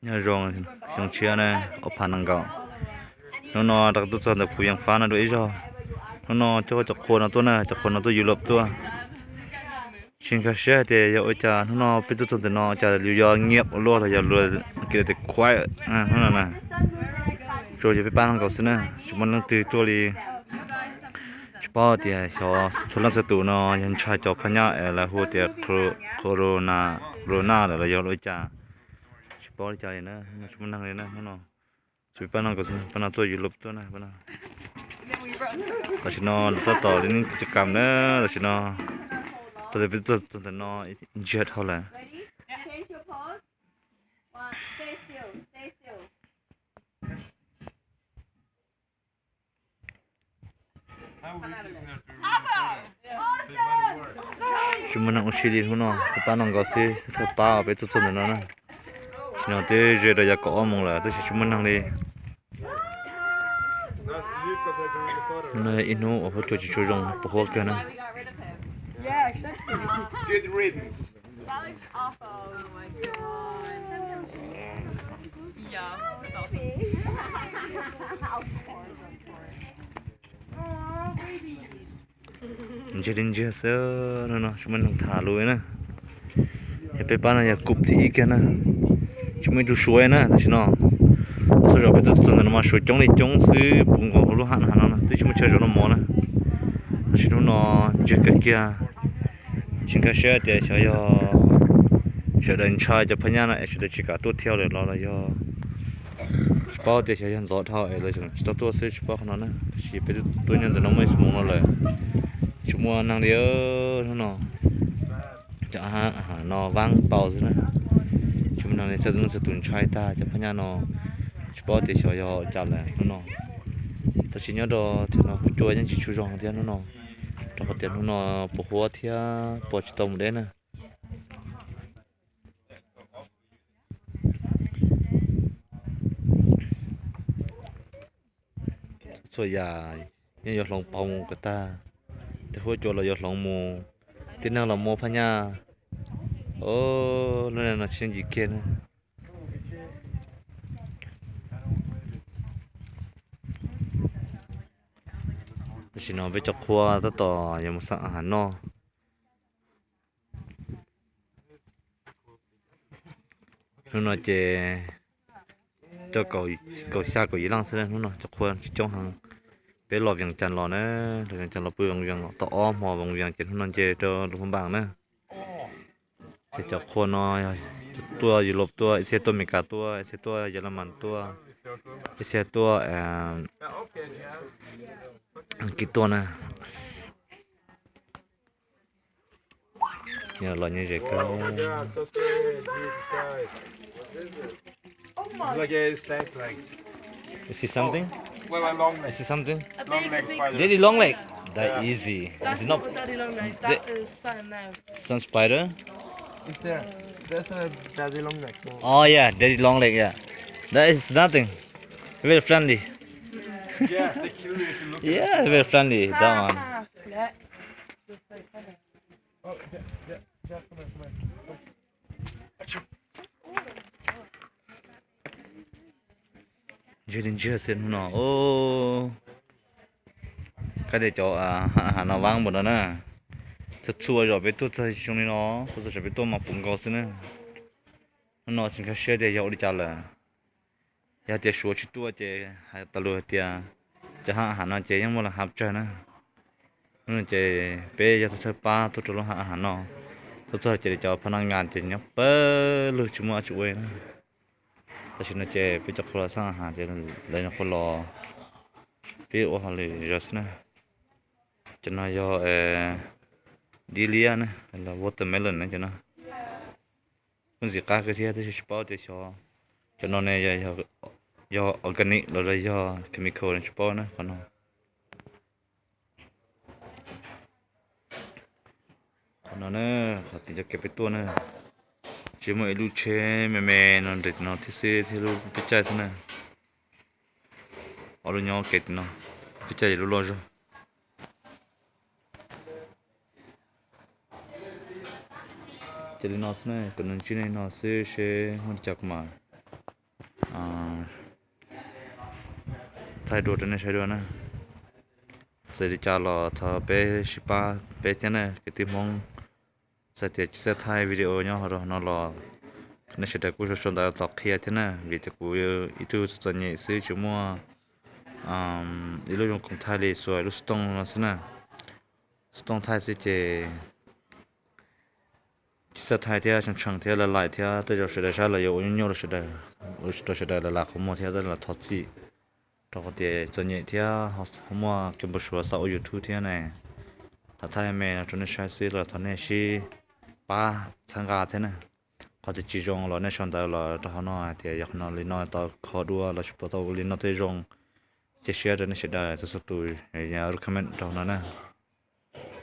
Nyob zoo, xyoo tshiab na, ob phav nees nkaum. Hnub no rov qab tuaj txog ntawm Phú Yang Farm no dua ib zaug. Hnub no coj cov qhua no tuaj na, cov qhua no tuaj Europe tuaj. Tsis nkag siab hais tias yog ua cas hnub no peb tuaj txog ntawm no cas yus yuav nyiam ua luaj los yog luag kev tias quiet hnub no na. Tsuas yog peb pab no nkaus xwb na, tsis muaj leej twg tuaj li. Tsis paub tias xyov txhua leej txhua tus no yog ntshai cov phaj nyaj es lawv hu tias corona, corona lawm los yog ua cas. Tsis paub li cas li na, tsis muaj neeg li na hnub no. Tsuas pab no nkaus xwb, pab no tuaj Europe tuaj na, pab no. Tam sim no lawv tab tom li neej tsis kam na, tam sim no. Tau tias peb tuaj txog ntawm no ntsiag dhau lawm. Tsis muaj neeg ua si li hnub no, tus pab no nkaus xwb, tus pab peb tuaj txog ntawm no na. Tam sim no twb ze rau yav kaum ob moos lawm tab sis tsis muaj neeg li. Hnub no ib hnub uas huab cua tsis tshua zoo, puas huab kawg na. Ntsiag li ntsiag xwb, hnub no tsis muaj neeg tham lus na. Yog peb pab no yog kuv thib ib kiag na, tsis muaj ib tug Suav na tam sim no. Txhua zaus peb tuaj txog ntawm no mas Suav coob li coob xwb, puv nkaus hauv lub hab no, twb tsis muaj chaw zaum no mov na. Tam sim hnub no ntsiag kawg kiag, tsis nkag siab tias xyov yog sawv daws ntshai cov phaj nyaj no es sawv daws tsis kam tuaj thiab lawm los los yog tsis paub tias xyov yog ntxov dhau es lawv tsis tau tuaj xwb, tsis paub qhov no na. Tab sis peb tuaj nyob ntawm no muaj ib xuab moos no lawm, tsis muaj neeg li hnub no. Cov no vaab npaum xwb na, tsis muaj neeg li, txhua leej txhua tus ntshai tag cov phaj nyaj no, tsis paub tias xyov yog ua cas lawm hnub no. Tab sis nyob rau thaum no huab cua yeej tsis tshua zoo thiab hnub no, rau qhov tias hnub no puas huab thiab puas tsis tau mus deb na. Txhua yam yeej yuav hloov pauv mus kom tag, tej huab cua los yuav hloov mus, tib neeg los muaj phaj nyaj. Lub neej no tsis yooj yim kiag na. Tam sim no peb cov qhua tab tom yuav mus xab a has noj. Hnub no ces coj kaum xya kaum yim leej xwb, hnub no cov qhua tsis coob heev. Peb los Vias Cas los na, los Vias Cas los pw Vias Cas los tau ob hmo Vias Cas ces hnub no nce rau Luang Prabang na. Ces cov qhua no tuaj Europe tuaj, ib txhia tuaj Amelikas tuaj, ib txhia tuaj Yelemas tuaj, ib txhia tuaj Askiv tuaj na. Los nyob ze kawg. You see something? You see something? Daddy long leg. That easy. It's not daddy long leg. That is sun now. Sun spider? Is there? There's a daddy long neck. Oh yeah, daddy long leg, yeah. That is nothing. Very friendly. Yeah, very friendly, that one. Ntsiag li ntsiag xwb hnub no. Kab tias cov ha ha no vaab npaum no na. Txhua txhua zaus peb tuaj txog zoo li no, txhua txhua zaus peb tuaj mas puv nkaus xwb na. Hnub no tsis nkag siab tias yog ua li cas lawm. Yog tias Suav tsis tuaj ces hais tas lus hais tias cov ha ha no ces yeej muaj lawv hav tsawg na. Hnub no ces peb yog tau tshawb pab tuaj rau lub ha ha no. Tuaj txog ces cov pha naj ngas ces nyob pawg lug tsis muaj dab tsi ua na. Tam sim no ces peb cov qhua los xab a has ces lawv nyuam qhuav los, peb ua hauj lwm zog xwb na. Cov no yog dib liab na, los watermelon na cov no. Kuj ntxim qab kawg thiab tab sis tsis paub tias xyov cov no ne yog organic los los yog chemical no tsis paub na qhov no. Qhov no na, qhov tim cov kev peb tuaj na, tsis muaj ib lub tsheb me me no nres tim no thiab xwb thiab lub peb caij xwb na. Ob lub nyob kev tim no, peb caij yog lub loj zog. Li no xwb na, kuv ntsib nej no xwb seb muaj li cas kuv mam thaij dua rau nej saib dua na. Txawm li cas los thov peb sib pab peb thiab na kwv tij Hmoob. Txawm tias tsis txawj thaij video nyob hauv no los nej sawv daws kuj sau sau ntawv tos qhia thiab na, vim tias kuv ib tug txom txom nyem xwb tsis muaj ib lub zoo khoom thaij li xuas lub xov tooj no xwb na. Xov tooj thaij xwb ces tsis txawj thaij thiab tshee tshee thiab laj laim thiab tej zaum sawv daws saib los yuav ua nyuaj nyuaj rau sawv daws, ua rau sawv daws laj lam qhov muag thiab laj lam thov txim. Rau qhov tias txom nyem thiab ho muaj kev npau suav xav ua YouTube thiab ne. Lam thaij me rau nej saib xwb los thov nej sib pab txhawb nqa thiab na. Qhov tias tsis zoo los nej sau ntawv los rau hauv no hais tias yog qhov no li no tau kho dua los sis puas tau li no thiaj zoo. Cia siab rau nej sawv daws txhua txhua tus comment rau hauv no na.